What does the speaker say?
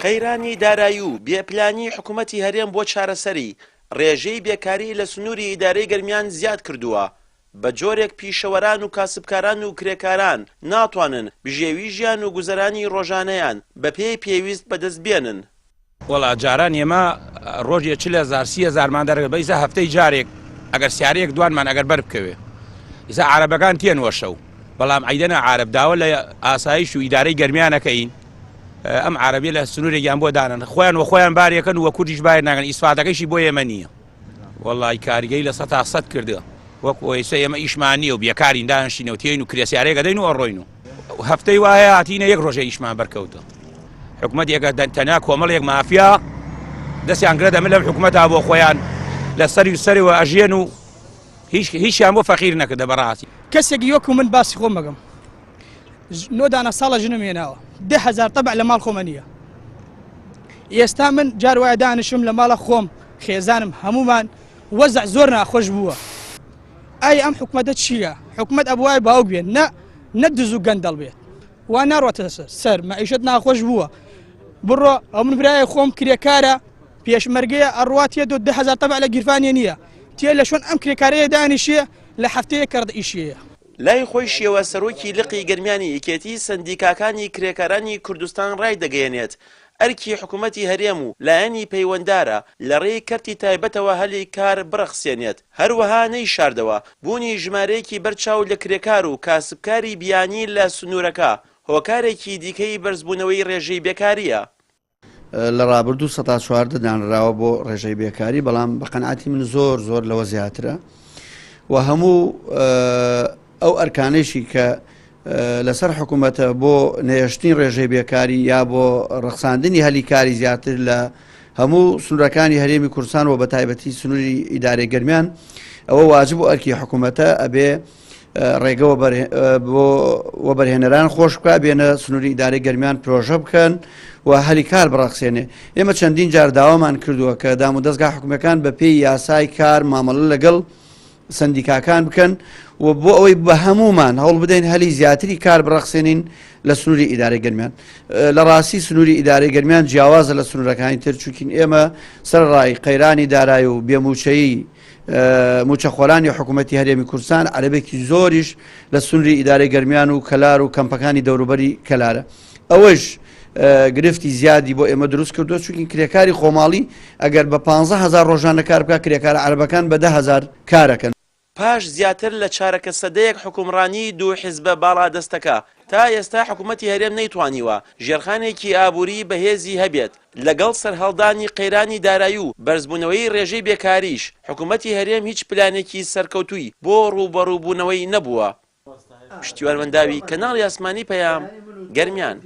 قەیرانی دارایی و بێ پلانی حکومەتی هەرێم بۆ چارەسەری ڕێژەی بێکاری لە سنووری ئیدارەی گەرمیان زیاد کردووە، بە جۆرێک پیشەوەران و کاسبکاران و کرێکاران ناتوانن بژێوی ژیان و گوزەرانی ڕۆژانەیان بەپێی پێویست بەدەست بێنن. وەڵا جاران ئێمە ڕۆژێ 40 هەزار 30 هەزارمان دەرەکرد بە ئیسا هەفتەی جارێک ئەگەر سیارەیەک دوانمان ئەگەر بەر بکەوێ ئیسا عارەبەکان تێن وە شەو بەڵام ئەیدەنە عارەب داوە لە ئاسایش و ئیدارەی گەرمیانەکەین ئەم عربیە لە سنوورێکیان بۆ دانن خۆیان وە خۆیان بارێکەن وە کوردیش بایر ناگەن ئیسفادەکەیشی بۆ ئێمە نییە وەڵی کاریگەی 100% کردە وەک ئێستا ئێمە ئیشمان نییە و بێکارین دانشینەوە تێین و کرێسیارێک دەین و ئەڕۆین و هەفتەی وایە هاتینە یەک ڕۆژە ئیشمان بەرکەوتە حکومەت یەکە تەنیا کۆمەڵێک مافیا دەستیان گرە دەمن لەم حکومەتا بۆ خۆیان لە سەری و سەرەوە ئەژێن و هیچ هیچیان بۆ فەقیر نەکردە بەڕاستی. کەسێکی وەکو من باسی خۆم بەگەم نۆ دانە ساڵە ژنم هێناوە 10,000 تەبع لە ماڵ خۆمە نییە ئێستا من جار وایە دانیشم لە ماڵە خۆم خێزانم هەمومان وەزع زۆر ناخۆش بووە ئای ئەم حکومەتە چییە حکومەت ئەبوایە باوک بێت نە نە دز و گەندەڵ بێت وا ناڕۆتە سەر مەعیشەت ناخۆش بووە بڕۆ ئەو من برایە خۆم کرێکارە پێشمەرگەیە ئەڕوا تێ دو 10,000 تەبع لە گیرفانیە نییە تێ لە شوێن ئەم کرێکارەیە دانیشێ لە هەفتەیە کەڕد ئیشیەیە. لای خۆیشیەوە سەرۆکی لقی گەرمیانی یەکێتی سەندیکاکانی کرێکارانی کوردستان ڕایدەگەیەنێت، ئەرکی حکومەتی هەرێم و لایەنی پەیوەندارە لە ڕێی کەرتی تایبەتەوە هەلی کار بڕەخسێنێت، هەروەها نەیشاردەوە بوونی ژمارەیەکی بەرچاو لە کرێکار و کاسبکاری بیانی لە سنوورەکە هۆکارێکی دیکەی بەرزبوونەوەی ڕێژەی بێکارییە. لە ڕابردوو 14% دانراوە بۆ ڕێژەی بێکاری بەڵام بە قەناعەتی من زۆر زۆر لەوە زیاترە و هەموو ئەو ئەرکانێکی کە لەسەر حکوومەتە بۆ نەهێشتنی ڕێژەی بێکاری یا بۆ ڕەخساندنی هەلی کاری زیاتر لە هەموو سنوورەکانی هەرێمی کوردستان و بە تایبەتی سنووری ئیدارەی گەرمیان ئەوە واجب و ئەرکی حکوومەتە ئەبێ ڕێگە بۆ وەبەرهێنەران خۆش بکە بێنە سنووری ئیدارەی گەرمیان پرۆژە بکەن و هەلی کار بڕەخسێنێ ئێمە چەندین جار داوامان کردووە کە دام و دەستگا حکومەکان بە پێی یاسای کار مامەڵە لەگەڵ سندیکاکان بکەن و بۆ ئەوەی بە هەمومان هەوڵ بدەین هەلی زیاتری کار بڕەخسێنین لە سنووری ئیدارەی گەرمیان لە ڕاستی سنووری ئیدارەی گەرمیان جیاوازە لە سنوورەکانی تر چونکین ئێمە سەرڕای قەیرانی دارایی و بێموچەیی موچەخۆرانی حکوومەتی هەرێمی کوردستان عەرەبێکی زۆریش لە سنووری ئیدارەی گەرمیان و کەلار و کەمپەکانی دەوروبەری کەلارە ئەوەش گرفتی زیادی بۆ ئێمە دروست کردووە چونکی کرێکاری خۆماڵی ئەگەر بە 15 هەزار ڕۆژانە کار بکە کرێکارە عەرەبەکان بە 10,000 کارەکەن. پاش زیاتر لە چارەکە سەدەیەک حوکمڕانیی دوو حیزبە باڵادەستەکە، تا ئێستا حکومەتی هەرێم نەیتوانیوە ژێرخانێکی ئابووریی بەهێزی هەبێت، لەگەڵ سەرهەڵدانی قەیرانی دارایی و بەرزبوونەوەی رێژەی بێکاریش، حکومەتی هەرێم هیچ پلانێکی سەرکەوتووی بۆ رووبەڕووبوونەوەی نەبووە. پشتیوان مەنداوی، کەناڵی ئاسمانی پەیام، گەرمیان.